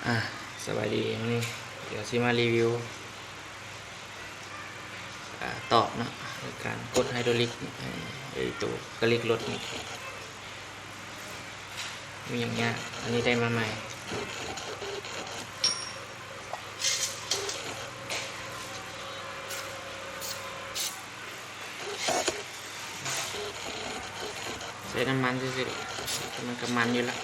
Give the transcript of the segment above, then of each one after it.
ອ່າ ສະບາຍດີ ມື້ນີ້ດຽວຊິມາຣີວິວ ອ່າ ຕອກເນາະ ການກົດໄຮໂດຣລິກ ເອີ ໂຕກະລິກລົດນີ້ ມີຫຍັງຍາກ ອັນນີ້ໄດ້ມາໃໝ່. ໃສ່ນ້ຳມັນຊື່ໆ ມັນກະມັນຢູ່ລະ.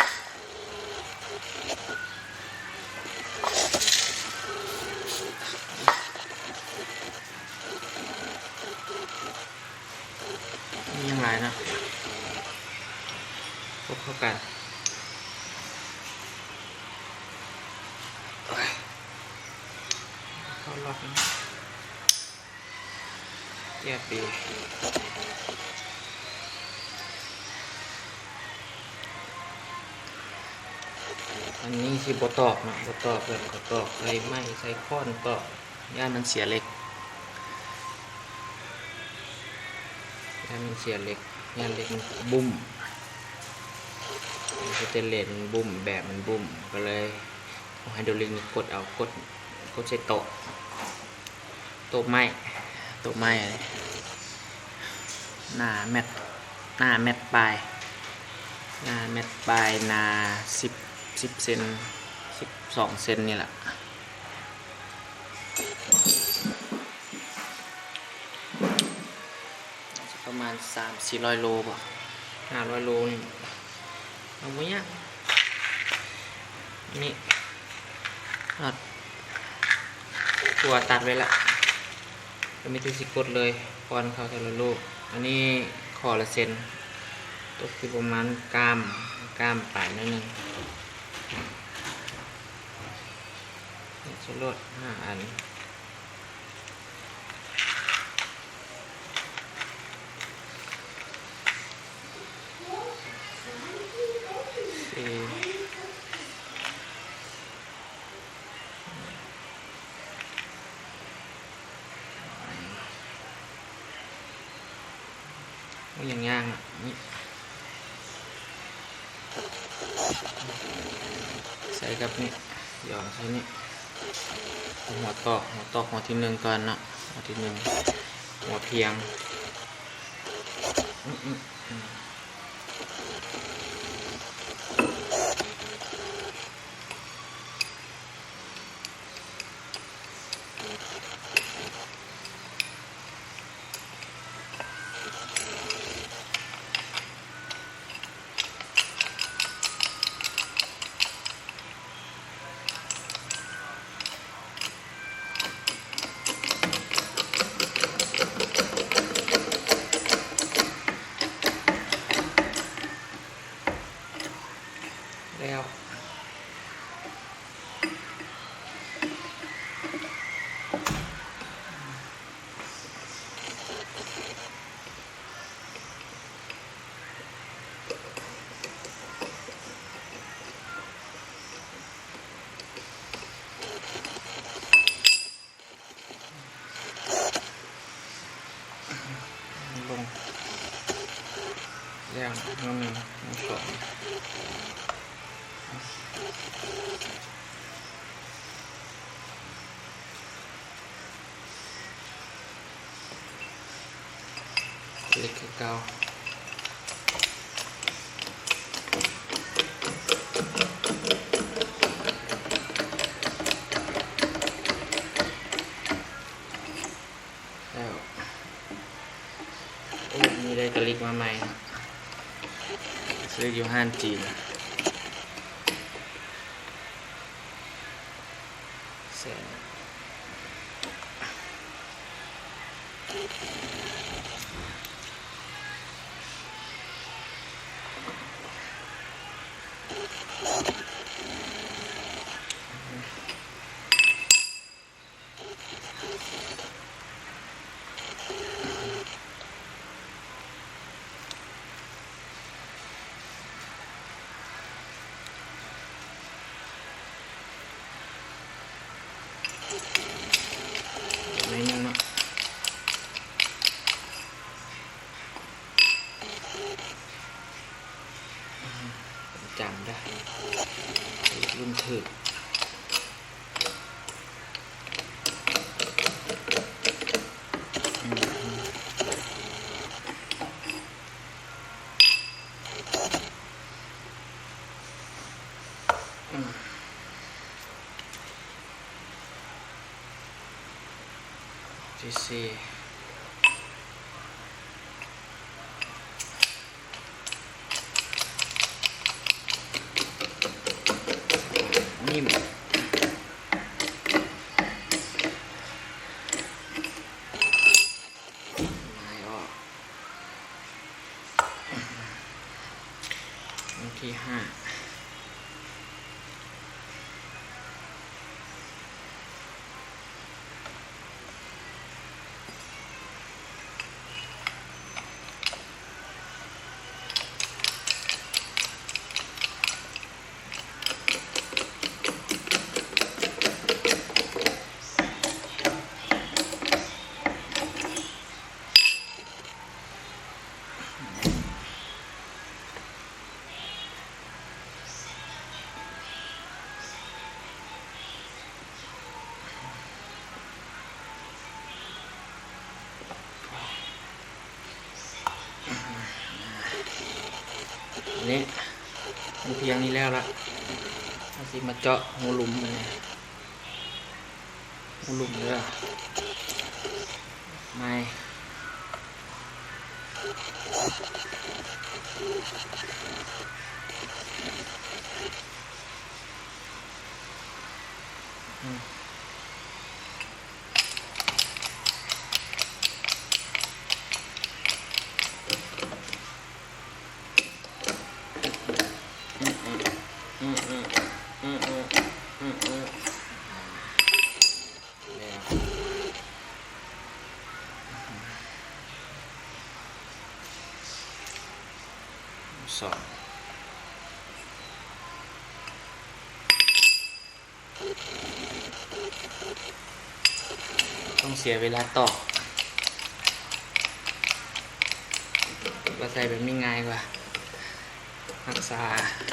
ມີຫຍັງຫຼາຍເນາະ ຄົບເຂົ້າກັນ ເຂົ້າລັອກ. ແຈບດີ ອັນນີ້ຊິບໍ່ຕອກເນາະ ບໍ່ຕອກແບບເຂົາຕອກ ໃຊ້ໄມ້ໃຊ້ຄ້ອນຕອກ ຢ້ານມັນເສຍເຫຼັກ ຢ້ານມັນເສຍເຫຼັກ ຢ້ານເຫຼັກມັນບຸ້ມ ສະເຕນເລດມັນບຸ້ມ ແບບມັນບຸ້ມ ກະເລີຍເອົາໄຮໂດຣລິກນີ້ກົດເອົາ ກົດ ກົດໃສ່ໂຕະ. ໂຕະໄມ້ ໂຕະໄມ້ ໜ້າແມັດ ໜ້າແມັດປາຍ ໜ້າແມັດປາຍ ໜ້າສິບ ສິບເຊັນ ສິບສອງເຊັນນີ້ລະ. ປະມານສາມສີ່ຮ້ອຍໂລບໍ ຫ້າຮ້ອຍໂລນີ້ ເອົາບໍ່ຍາກ ນີ້ ນັອດ ຕົວຕັດໄວ້ລະ ກະມີແຕ່ຊິກົດເລີຍ ປ່ອນເຂົ້າແຕ່ລະລູກ. ອັນນີ້ຂໍ້ລະເຊັນ ຕົກຢູ່ປະມານກ້າມ ກ້າມປາຍໜ້ອຍໜຶ່ງ ໃສ່ໂລດຫ້າອັນ. ໂອ້ຍ ຫຍັງຍ່າງ ນີ້ ໃສ່ກັບນີ້ ຢອງໃສ່ນີ້ ຫົວຕອກ ຫົວຕອກຫົວທີໜຶ່ງກ່ອນເນາະ ຫົວທີໜຶ່ງ ຫົວພຽງ. ແລ້ວ ລົງ ແລ້ວ ໜຶ່ງ ສອງ ເລັກຄືເກົ່າ ແລ້ວ ໂອ້ ມີໄດ້ກະລິກມາໃໝ່ ຊື້ຢູ່ຮ້ານຈີນ. ແຊະ ໜ້ອຍໜຶ່ງເນາະ ຈຳເດີ້ ລຸ້ນຖືກ. ອືມ ທີສີ່ ນີ້ ອັນທີຫ້າ ນີ້ ພຽງນີ້ແລ້ວລະ ເຮົາຊິມາເຈາະຮູຫຼຸມມັນນີ້. ຫຼຸມເດີ ໄມ້ ອືມ. ແລ້ວ ສອງ ຕ້ອງເສຍເວລາຕອກ ວ່າໃສ່ແບບນີ້ງ່າຍກວ່າ ຮັກສາ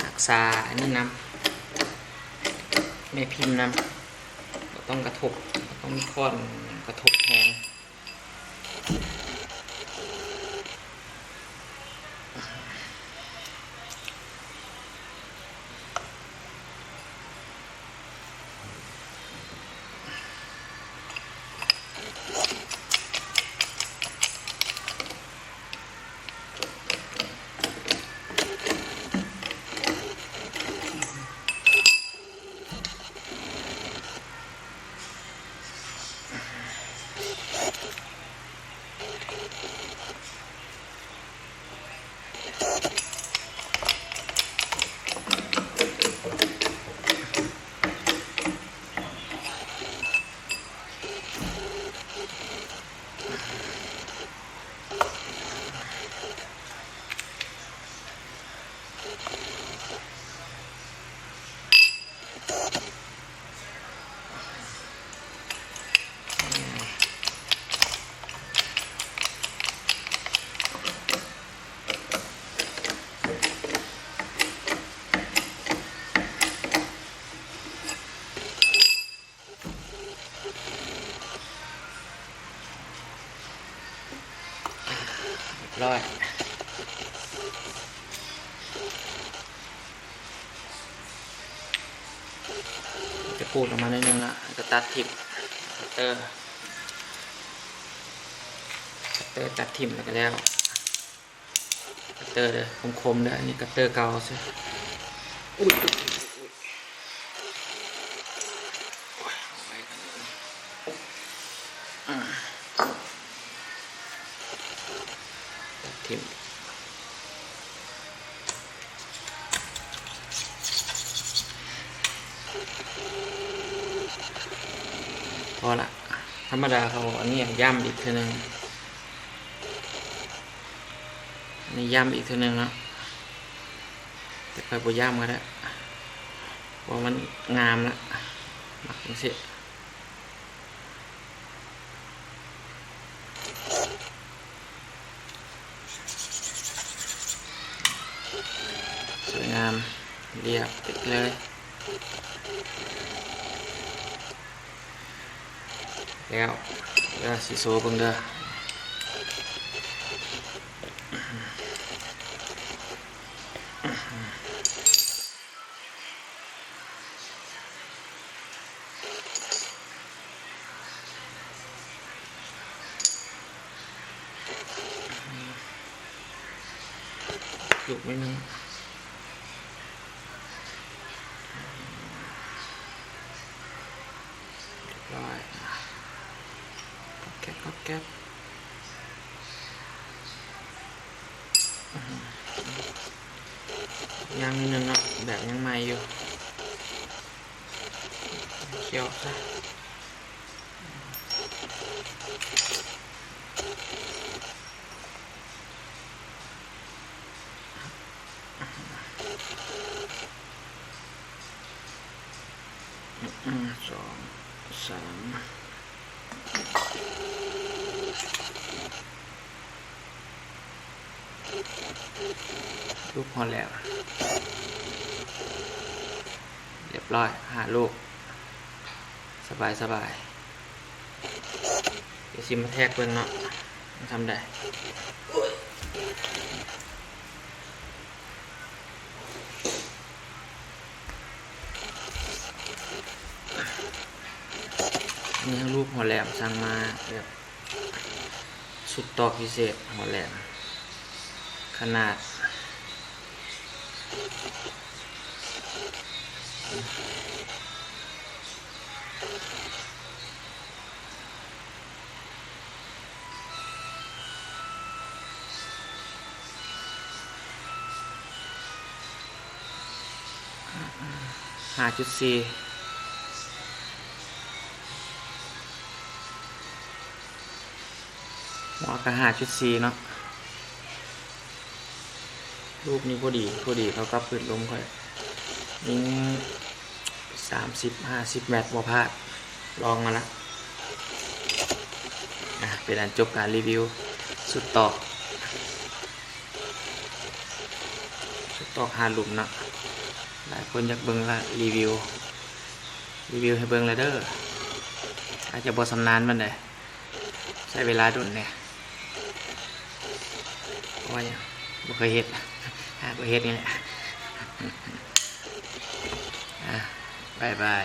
ຮັກສາອັນນີ້ນຳ ແມ່ພິມນຳ ບໍ່ຕ້ອງກະທົບ ບໍ່ຕ້ອງມີຄ້ອນກະທົບແຮງ. ຮຽບຮ້ອຍ ຈະປູດອອກມາໜ້ອຍໜຶ່ງລະ ແລ້ວກໍຕັດຖິ້ມ ຄັດເຕີ ຄັດເຕີຕັດຖິ້ມ ແລ້ວກໍແລ້ວ. ຄັດເຕີເດີ ຄົມໆເດີ ອັນນີ້ຄັດເຕີເກົ່າຊື່ ອຸ້ຍ ອຸ້ຍ ອຸ້ຍ ອຸ້ຍ ອາ ຕັດຖິ້ມ ພໍລະ ທຳມະດາເຂົາເອົາອັນນີ້ຢ້ຳອີກເທື່ອໜຶ່ງ. ນີ້ຢ້ຳອີກເທື່ອໜຶ່ງເນາະ ແຕ່ຂ້ອຍບໍ່ຢ້ຳກໍໄດ້ ເພາະມັນງາມລະ ມັກຈັ່ງຊີ້ ສວຍງາມ ລຽບຕິດເລີຍ. ແລ້ວ ດຽວຊິໂຊເບິ່ງເດີ ອືມ ອືມ. ລູກໜ້ອຍໜຶ່ງ ຮຽບຮ້ອຍ ກອບແກັບ ກອບແກັບ ອືມ ຍັງໜ້ອຍໜຶ່ງເນາະ ແບບຍັງໃໝ່ຢູ່ ຂຽວຊະ. ສອງ ສາມ ລູກຮອດແລ້ວ ຮຽບຮ້ອຍ ຫ້າລູກ ສະບາຍໆ ດຽວຊິມາແທກເບິ່ງເນາະ ມັນທຳໄດ້ ນີ້ລູກຫົວແຫຼມ ສັ່ງມາແບບຊຸດຕອກພິເສດ ຫົວແຫຼມ ຂະໜາດ ຫ້າຈຸດສີ່ ຫົວກໍຫ້າຈຸດສີ່ເນາະ ລູກນີ້ພໍດີ ພໍດີເຂົ້າກັບພື້ນລົມຂ້ອຍ ຍິງສາມສິບ ຫ້າສິບແມັດບໍ່ພາດ ລອງມາລະ ອ່ະ ເປັນອັນຈົບການຣີວິວຊຸດຕອກ ຊຸດຕອກຫາຫຼຸມເນາະ ຫຼາຍຄົນຢາກເບິ່ງລະ ຣີວິວ ຣີວິວໃຫ້ເບິ່ງແລ້ວເດີ ອາດຈະບໍ່ຊຳນານປານໃດ ໃຊ້ເວລາດົນແດ່ ເພາະວ່າຫຍັງ ບໍ່ເຄີຍເຮັດ ຫາກໍເຮັດນີ້ແຫຼະ ອ່ະ ບາຍບາຍ.